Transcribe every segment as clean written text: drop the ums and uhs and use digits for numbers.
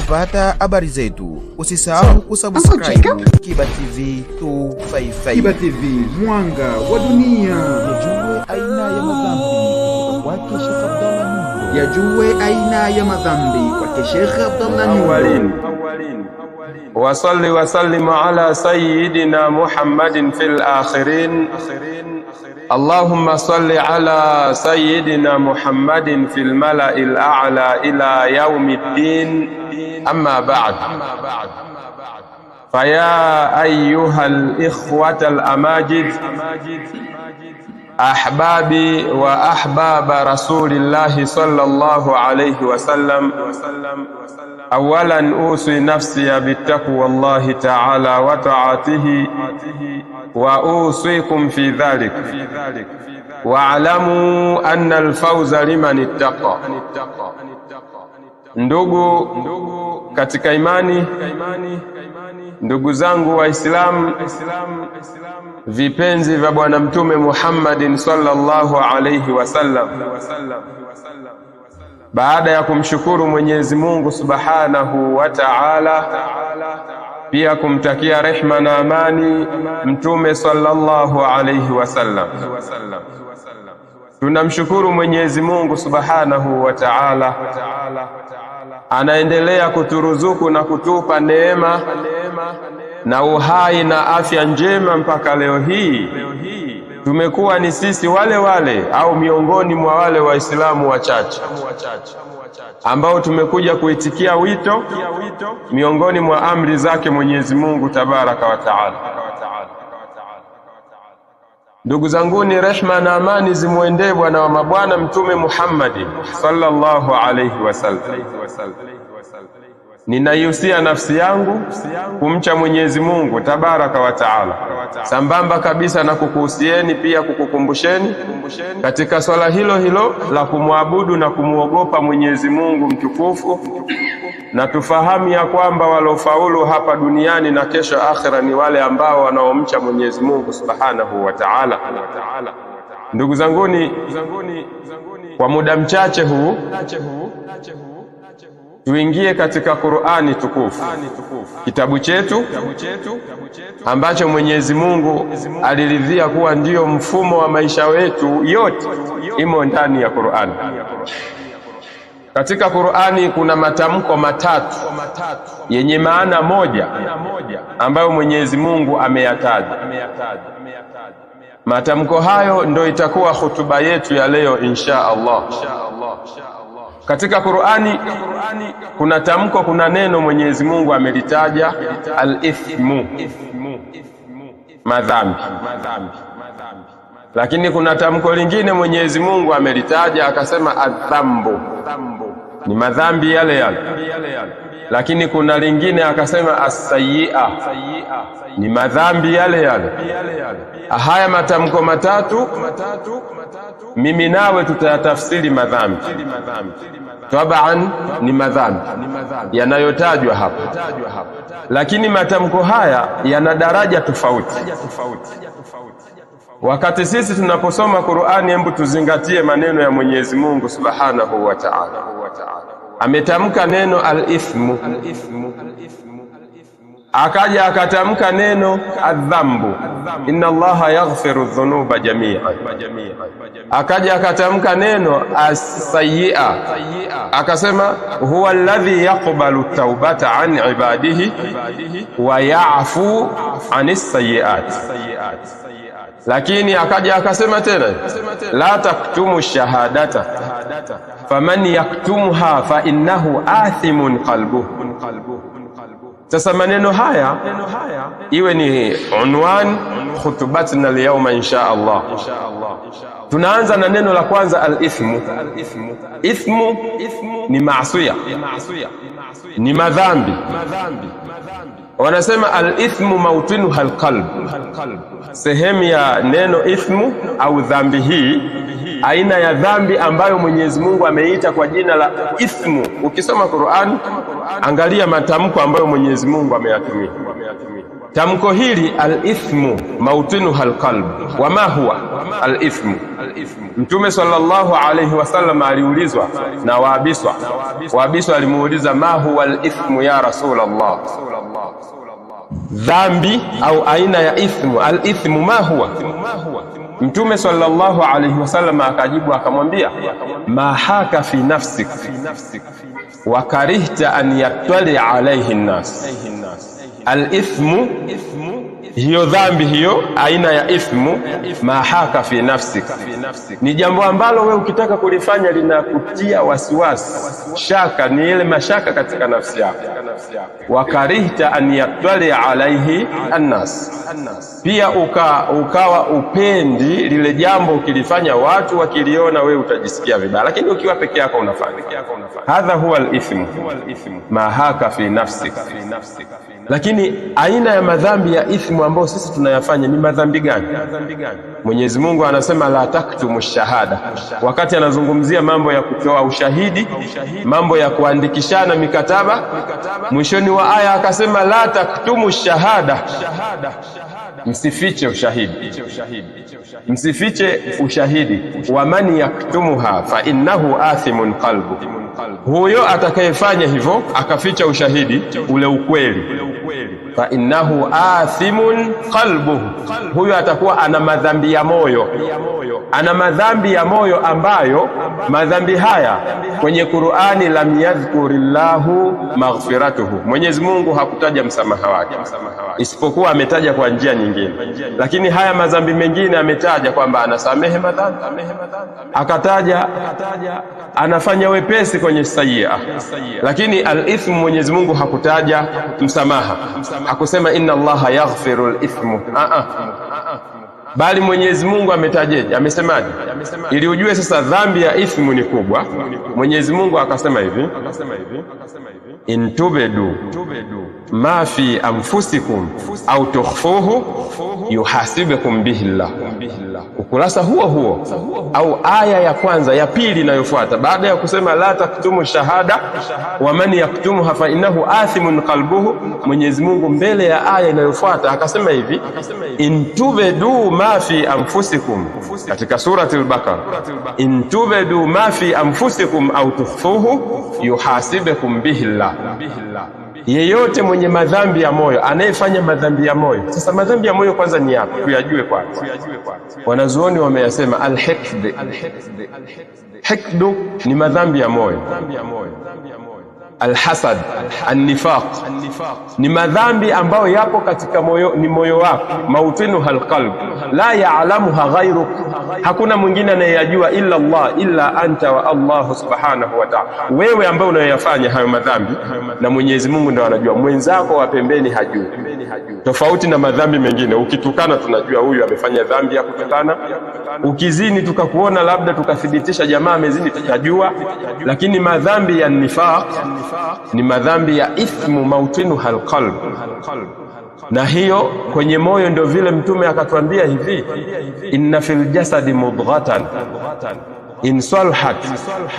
Kupata habari zetu, usisahau kusubscribe Jacob. Kiba TV 255. Kiba TV, mwanga wa dunia. Yajue aina ya madhambi kutoka kwake Sheikh Abdallah Nyundo. Yajue aina ya madhambi kwake Sheikh Abdallah Nyundo. الأولين وصل وسلم على سيدنا محمد في الآخرين. اللهم صل على سيدنا محمد في الملأ الأعلى إلى يوم الدين. أما بعد، فيا أيها الإخوة الأماجد، أحبابي وأحباب رسول الله صلى الله عليه وسلم، أولا أوصي نفسي بتقوى الله تعالى وطاعته، وأوصيكم في ذلك، واعلموا أن الفوز لمن اتقى. Ndugu katika imani, ndugu zangu Waislamu, vipenzi vya Bwana Mtume Muhammadin sallallahu alayhi wasallam, baada ya kumshukuru Mwenyezi Mungu subhanahu wa ta'ala, pia kumtakia rehma na amani Mtume sallallahu alayhi wasallam, tunamshukuru Mwenyezi Mungu subhanahu wa ta'ala, anaendelea kuturuzuku na kutupa neema na uhai na afya njema mpaka leo hii. Tumekuwa ni sisi wale wale au miongoni mwa wale Waislamu wachache ambao tumekuja kuitikia wito miongoni mwa amri zake Mwenyezi Mungu tabaraka wa taala. Ndugu zanguni, rehma na amani zimwendee bwana wa mabwana Mtume Muhammadi sallallahu alayhi wasallam. Ninaihusia nafsi yangu kumcha Mwenyezi Mungu tabaraka wa taala, sambamba kabisa na kukuhusieni pia kukukumbusheni katika swala hilo hilo la kumwabudu na kumwogopa Mwenyezi Mungu mtukufu, na tufahamu ya kwamba walofaulu hapa duniani na kesho akhira ni wale ambao wanaomcha Mwenyezi Mungu subhanahu wa taala. Ndugu zanguni, kwa muda mchache huu tuingie katika Qur'ani tukufu, kitabu chetu ambacho Mwenyezi Mungu aliridhia kuwa ndiyo mfumo wa maisha wetu yote, imo ndani ya Qur'ani. Katika Qur'ani kuna matamko matatu yenye maana moja ambayo Mwenyezi Mungu ameyataja. Matamko hayo ndo itakuwa hutuba yetu ya leo insha Allah. Katika Qur'ani kuna tamko, kuna neno Mwenyezi Mungu amelitaja al-ithmu, madhambi. Lakini kuna tamko lingine Mwenyezi Mungu amelitaja akasema adhambu, ni madhambi yale yale. Lakini kuna lingine akasema as-sayyi'a, ni madhambi yale yale. Haya matamko matatu mimi nawe tutayatafsiri madhambi. Tabaan ni madhambi yanayotajwa hapa, lakini matamko haya yana daraja tofauti. Wakati sisi tunaposoma Qur'ani, hebu tuzingatie maneno ya Mwenyezi Mungu Subhanahu wa Ta'ala. Ametamka neno al-ithmu, akaja akatamka neno adhambu, inna Allaha yaghfiru dhunuba jami'an. Akaja akatamka neno as-sayyi'a, akasema huwa alladhi yaqbalu taubata an ibadihi wa ya'fu anis sayyi'at. Lakini akaja akasema tena la taktumu shahadata faman yaktumha fa innahu athimun qalbuhu. Sasa maneno haya iwe ni unwan khutubatina alyawma insha Allah. Tunaanza na neno la kwanza al-ithmu. Ithmu ni maasiya, ni madhambi. Wanasema al-ithmu mautinuha al-qalb, sehemu ya neno ithmu au dhambi hii, aina ya dhambi ambayo Mwenyezi Mungu ameita kwa jina la ithmu. Ukisoma Qur'an, angalia matamko ambayo Mwenyezi Mungu ameyatumia. Tamko hili al-ithmu mautinuha al-qalb. Wama huwa al-ithmu? Mtume sallallahu alayhi wasallam aliulizwa na Waabiswa. Waabiswa alimuuliza, ma huwa al-ithmu ya Rasulullah, dhambi au aina ya ithmu, al-ithmu ma huwa? Mtume sallallahu alayhi wasallam akajibu akamwambia, ma haka fi nafsik wa karihta an yattali alayhi an-nas. Al-ithmu, hiyo dhambi, hiyo aina ya ithmu, ma haka fi nafsik, ni jambo ambalo we ukitaka kulifanya linakutia wasiwasi, shaka, ni ile mashaka katika nafsi yako. Wakarihta an yattali alaihi annas, pia ukawa upendi lile jambo, ukilifanya watu wakiliona we utajisikia vibaya, lakini ukiwa peke yako unafanya. Hadha huwa al-ithmu ma haka fi nafsik. Lakini aina ya madhambi ya ithmu ambayo sisi tunayafanya ni madhambi gani? Mwenyezi Mungu anasema la taktumu shahada, wakati anazungumzia mambo ya kutoa ushahidi, mambo ya kuandikishana mikataba, mwishoni wa aya akasema la taktumu shahada, msifiche ushahidi, msifiche ushahidi. Wa man yaktumuha fa innahu athimun qalbu, huyo atakayefanya hivyo akaficha ushahidi ule ukweli, fa innahu athimun qalbuhu, huyo atakuwa ana madhambi ya moyo, ana madhambi ya moyo ambayo madhambi haya kwenye Qur'ani lam yadhkurillahu maghfiratuhu, Mwenyezi Mungu hakutaja msamaha wake, isipokuwa ametaja kwa njia nyingine. Lakini haya madhambi mengine ametaja kwamba anasamehe madhambi, akataja anafanya wepesi kwenye sayia, lakini al-ithmu Mwenyezi Mungu hakutaja msamaha, hakusema inna Allaha yaghfiru al-ithmu, bali Mwenyezi Mungu ametajeje? Amesemaje? Ili ujue sasa dhambi ya ithmu ni kubwa, Mwenyezi Mungu akasema hivi, intubedu ma fi anfusikum au tukhfuhu yuhasibukum bihi Allah. Ukurasa huo huo au aya ya kwanza ya pili inayofuata baada ya kusema la taktumu shahada wa man yaktumuha fa innahu athimun qalbuhu, Mwenyezi Mungu mbele ya aya inayofuata akasema hivi, intubedu ma fi anfusikum, katika surati al-Baqara, intubedu ma fi anfusikum au tukhfuhu yuhasibukum bihi Allah. Yeyote mwenye madhambi ya moyo, anayefanya madhambi ya moyo. Sasa madhambi ya moyo kwanza ni yapi? Tuyajue kwanza. Wanazuoni wameyasema al-hikd. Hikdu ni madhambi ya moyo. Al-hasad, an-nifaq ni madhambi ambayo yapo katika moyo, ni moyo wako, mautinu halqalb la ya'lamuha ghayruk, hakuna mwingine anayeyajua illa Allah, illa anta wa Allah subhanahu wa ta'ala. Wewe ambaye unayoyafanya hayo madhambi na Mwenyezi Mungu ndio anajua, mwenzako wa pembeni hajui. Tofauti na madhambi mengine, ukitukana tunajua huyu amefanya dhambi ya kutukana, ukizini tukakuona labda tukathibitisha jamaa amezini tutajua, lakini madhambi ya nifaq ni madhambi ya ithmu mautinu halqalb, na hiyo kwenye moyo. Ndio vile Mtume akatuambia hivi, inna fil jasadi mudghatan in salhat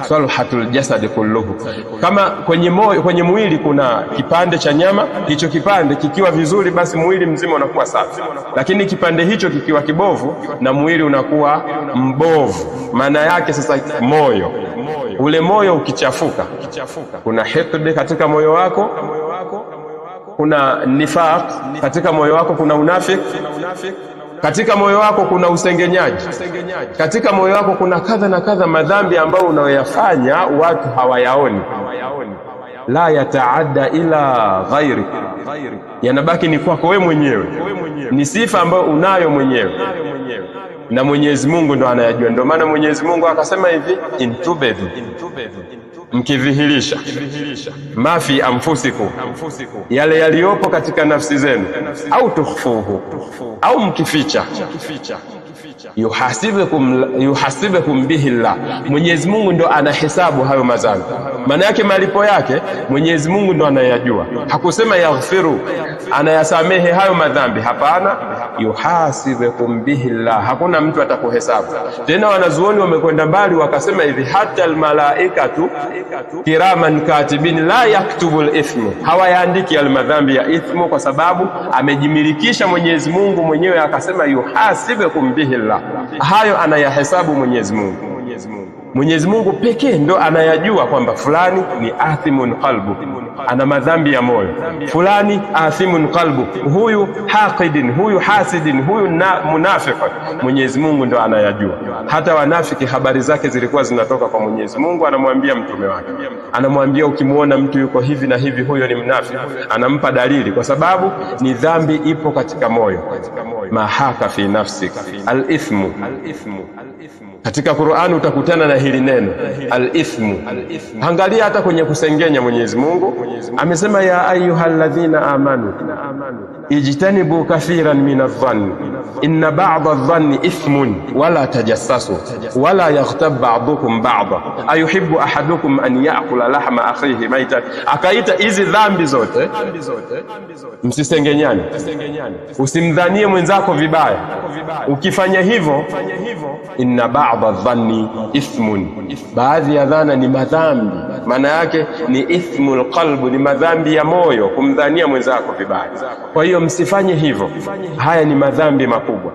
salhatul jasadi kulluhu, kama kwenye moyo, kwenye mwili kuna kipande cha nyama, hicho kipande kikiwa vizuri basi mwili mzima unakuwa safi, lakini kipande hicho kikiwa kibovu na mwili unakuwa mbovu. Maana yake sasa moyo ule, moyo ukichafuka, kuna hikdi katika moyo wako, kuna nifaq katika moyo wako, kuna unafiki katika moyo wako, kuna usengenyaji katika moyo wako, kuna kadha na kadha madhambi ambayo unayoyafanya watu hawayaoni. La yataadda ila ghairi, yanabaki ni kwako wewe mwenyewe, ni sifa ambayo unayo mwenyewe na Mwenyezi Mungu ndo anayajua. Ndio maana Mwenyezi Mungu akasema hivi, intubedu, mkidhihirisha, ma fi anfusikum, yale yaliyopo katika nafsi zenu, au tukhfuhu, au mkificha, yuhasibukum bihi Allah, Mwenyezi Mungu ndo anahesabu hayo madhambi. Maana yake malipo yake Mwenyezi Mungu ndo anayajua. Hakusema yaghfiru, anayasamehe hayo madhambi. Hapana, yuhasibukum bihi llah, hakuna mtu atakuhesabu tena. Wanazuoni wamekwenda mbali wakasema hivi, hata almalaikatu kiraman katibin la yaktubu lithmu, hawayaandiki almadhambi ya ithmu, kwa sababu amejimilikisha Mwenyezi Mungu mwenyewe akasema yuhasibukum bihi llah, hayo anayahesabu Mwenyezi Mungu. Mwenyezi Mungu pekee ndo anayajua kwamba fulani ni athimun qalbu, ana madhambi ya moyo, fulani athimun qalbu, huyu haqidin, huyu hasidin, huyu munafiq. Mwenyezi Mungu ndo anayajua. Hata wanafiki habari zake zilikuwa zinatoka kwa Mwenyezi Mungu, anamwambia mtume wake, anamwambia ukimwona mtu yuko hivi na hivi, huyo ni mnafiki, anampa dalili, kwa sababu ni dhambi ipo katika moyo. Mahaka fi nafsik alithmu. Katika Qur'ani utakutana na hili neno alithmu. Angalia hata kwenye kusengenya, Mwenyezi Mungu amesema ya ayyuhalladhina amanu ijtanibu kathiran min adh-dhanni inna ba'da adh-dhanni ithmun wala tajassasu wala yaghtab ba'dukum ba'da ayuhibbu ahadukum an ya'kula lahma akhihi maitan. Akaita hizi dhambi zote, msisengenyane, usimdhanie mwenzako vibaya. Ukifanya hivyo, inna ba'da dhanni ithmun, baadhi ya dhana ni madhambi. Maana yake ni ithmul qalbu, ni madhambi ya moyo, kumdhania mwenzako vibaya. Kwa hiyo msifanye hivyo, haya ni madhambi makubwa.